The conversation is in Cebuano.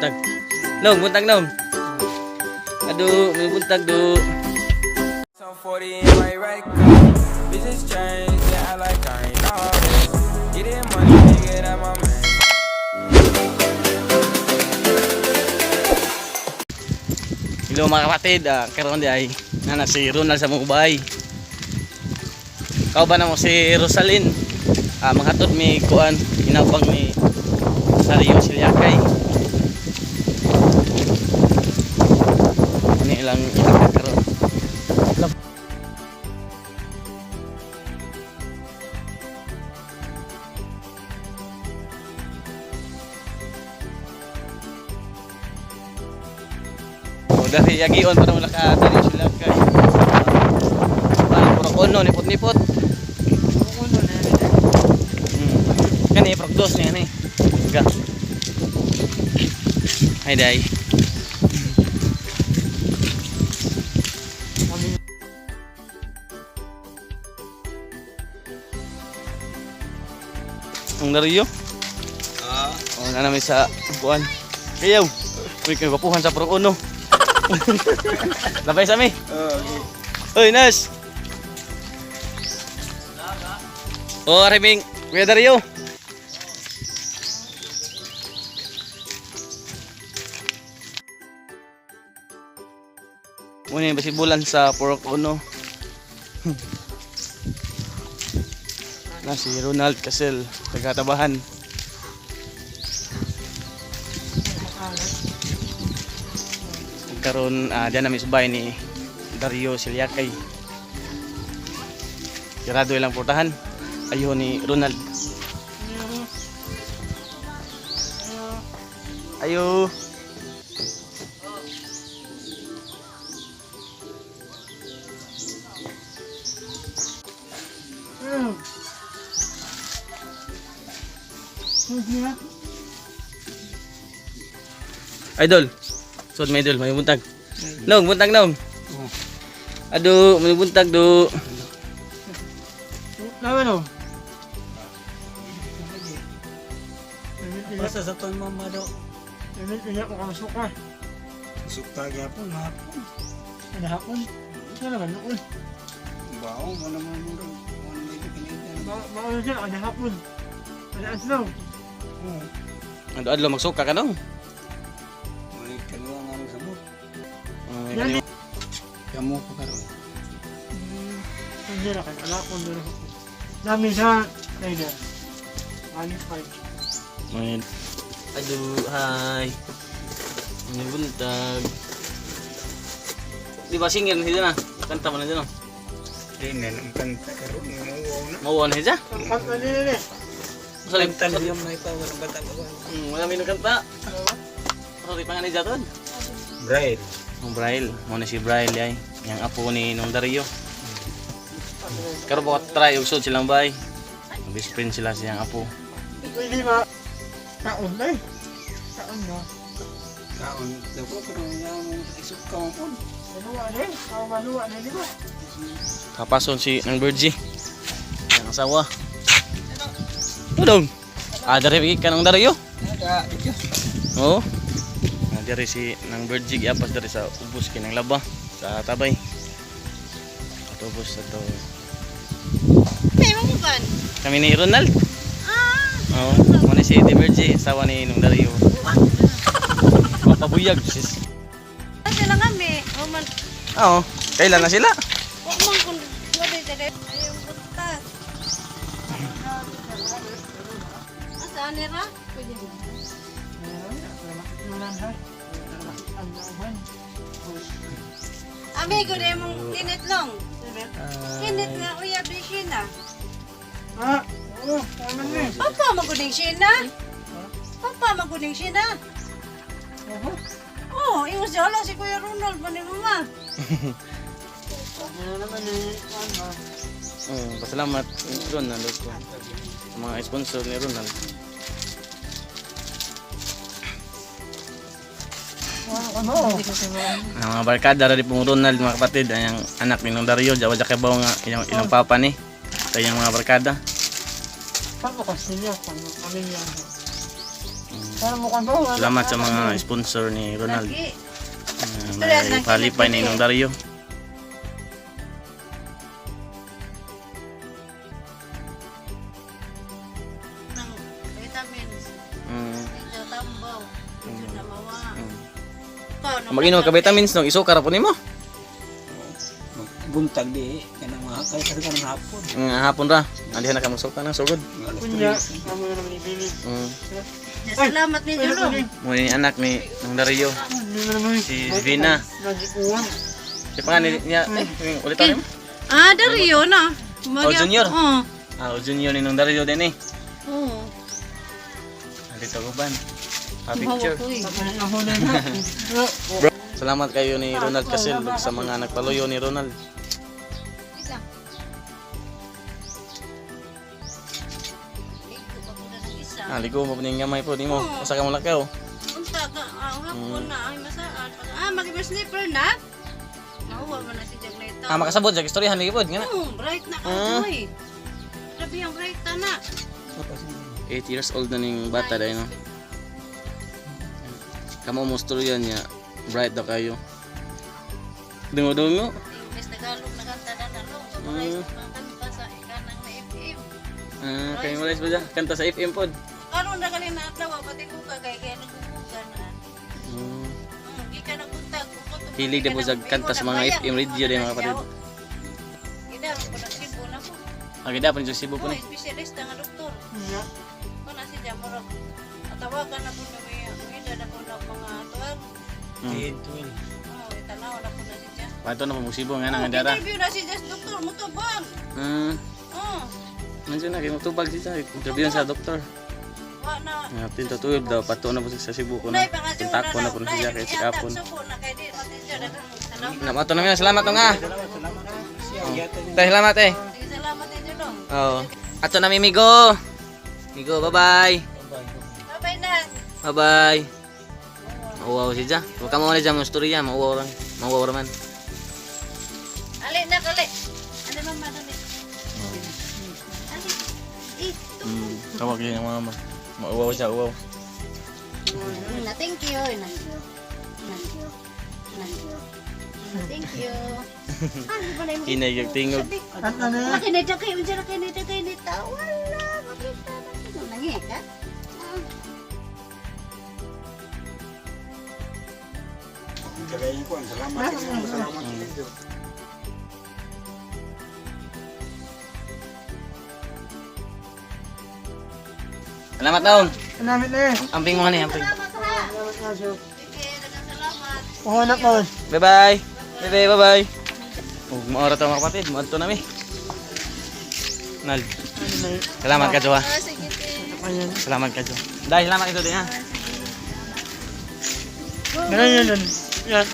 Buntag. Nong, buntag nong. Ado, may buntag do. Some 40 in my right cup. Bitches change, yeah, I like I ain't all this. Getting money, nigga, that my man. Hello mga kapatid, karon di ay nana si Ronald sa Mumbai. Kauban na mo si Rosalyn. Manghatod mi kuan inabang ni Dario Silyakay. Ini ilang ilakad karon. O dahil yagion para wala ka Dario Silyakay. Parang puro kono nipot-nipot. Kani progdos niya ni. Ga. Hi day. Ang Dario? Ah. Oh, na namin sa kuan. Kayaw. Uy, kayo kapuhan sa Pro Uno. Labay sa mi. Okay. Uy, Nas. Oh, Reming. Kuya Dario. Muna yung basibulan sa Porok Uno. Na si Ronald Casel, taga-tabahan. Karon diyan namin subay ni Dario Silyakay. Sirado ilang portahan. Ayun ni Ronald. Ayo. Idol. Sod may idol, may buntag. Nong, buntag nong. Ado, may buntag do. Naman o. Basta sa tuwing mama daw. Hindi ko kang suka. Sukta gyapon hapon. Ano hapon? Ano naman noon? Bao mo naman mo rin. Ano dito kinita. Maano siya, ano hapon? Ano adlaw? Oo. Ado adlaw magsuka ka nong. May kaliwa nga rin sa mo. Ay, Yan. Kamo pa karon. Hindi na kayo. Ala ko doon ako. Namin sa rider. Ani five. May Ado, hi. May buntag. Di ba singer na siya na? Kanta mo na siya no? Di na nang kanta karon mo na. Mauwa na siya? Ang kanta nila eh. Sorry, Kanta na yung may power ang bata ba. Wala may nagkanta. Sorry pa nga ni Jaton. Braille. Ang Braille, mo na si Braille ay. Yang apo ni nung Dario. Karon ba try og sud silang bay. Best friend sila siyang apo. Pwede ba? Kaon na eh. Kaon na. Kaon daw ko pero yang isukka mo po. Maluwa na eh. Kaon maluwa na, di ba? Kapason si nang Virgie. Yang asawa. Tudong. Dari ka nang Dario. Ka dito. Oo. Diri si nang Virgie giapas diri sa ubos kinang laba sa tabay. At ubos sa to. May mga ban. Kami ni Ronald. Ah, Oo. Mo ni si Ate Virgie, asawa ni nung Dario. Mapabuyag sis. sila kami. O man, Oo. Kailan na sila? wa man kung wala tayo. Ayong butas. Asa anira? Pwede na. Makinulan ha. Ang nauhan. Amigo na mong kinit long. Kinit nga uya bishina. Ah! Oo, tama na eh. Papa maguning sina. Papa maguning sina. Oo. Oh, ingon siya lang si Kuya Ronald man ni mama. Ano naman eh. Ano? Oo, pasalamat Ronald ko. Sa mga sponsor ni Ronald. Ano? Ang mga barkada ra di pong Ronald mga kapatid, ang anak ni Nung Dario, jawa ja kabaw nga ilang, ilang papa ni. Sa iyang mga barkada. Paano kasi niya? Paano kami niya? Para mo kan ba? Salamat sa mga sponsor ni Ronald. Lagi. May palipay ni Nong Dario. Ng vitamins. Medyo tambaw. Medyo namawa. Ikaw, nung Mag-inom ka vitamins nung isukar po nimo. Buntag di kanang mga kay kasi kanang hapon. Nga hapon ra. Andihan na ka magsuka na sugod. Mga alas Kunya, 3. amo na naman ibili. Salamat ni Julong. Mo ni anak ni Nong Dario. Hindi mo naman. Si Vina. Nagikuan. Si pangalan niya eh ulit tayo. Ah, Dario na. Oh, Junior. Oo. Ah, Junior ni Nong Dario din eh. Oo. Andito ko ban. Ah, picture. Hawak ko eh. Ako na na. Bro, salamat kayo ni Ronald Casil ug sa mga nagpaluyo ni Ronald. Wait lang. Ligo pa ko na ng isa. Ah, ligo mo ning gamay po nimo. Usa ka mo lakaw. Unta ka, ah, hapon na, ay masaan. Ah, mag-slipper na. Nahuwa man na si Jagneta. Ah, makasabot sa istoryahan lagi pod nga na. Oo, bright na ka, Joy. Grabe ang bright na na. 8 years old na ning bata dahil no. Kamo mo storya niya, bright daw kayo. Dungo-dungo. English, Tagalog, nakanta na na long. Sumarais na kanta sa ikanang na FM. Ah, kayo mo ba kanta sa FM pod. Karon na gali na adlaw, pati ko ka kay kaya nagkukuga na. Gikan nagbuntag, ukot, Hilig na po sa kanta sa mga FM radio din, mga kapatid. Gida ko nag Cebu na ko. Ang ganda pa ni Cebu po Oh, ni. specialista nga doktor. Kunya. Ko na siya murag atawagan na po na may may na po na mga tuwag. Twin. Oh, itanaw na po na siya. Pato na po mo Cebu nga nang Oh, andara. interview na siya sa doktor, mutubag. Oh, Nandiyan na kayo magtubag siya. Interview sa doktor. wa na. Nga tintutuib daw pato na po sa Cebu ko na. Unay pa nga siya, Tintako na po na siya kay sikapon. Suko na kay di pati siya daghang salamat. Namato na mi, salamat nga. Salamat. Siya yata niya. Tay, salamat eh. Sige, salamat din dong. Oo. Ato na mi Migo. Migo, bye-bye. Bye-bye na. Bye-bye. Mauwaw si Ja. Huwag ka mawala dyan, mga storya. Mauwaw lang. Mauwaw raman. Ali na kali. Ali mama dali. Ali. Eh, Tawag yun yung mama. Mauwaw siya, uwaw. Na, thank you. Na. Na. Na. Thank you. Ah, di ba na yung Hinay yung tingog. At ano na? Laki na dyan kayo, dyan kayo, dyan kayo, nita. Wala, makita na. Nangi ka? Kagayin ko, salamat sa inyo, salamat sa inyo. Salamat daw. Salamat na eh. Amping mo ni, amping. Salamat ha. Salamat na siya. Sige, daghang salamat. Kuha na po. Bye-bye. Bye-bye, bye-bye. Ug maora to mga kapatid, moadto na mi. Nal. Salamat ka, Joa. Ah, sige, te. Ayan. Salamat ka, Jo. Dahil salamat ito din ha. Ganyan yun. Yan.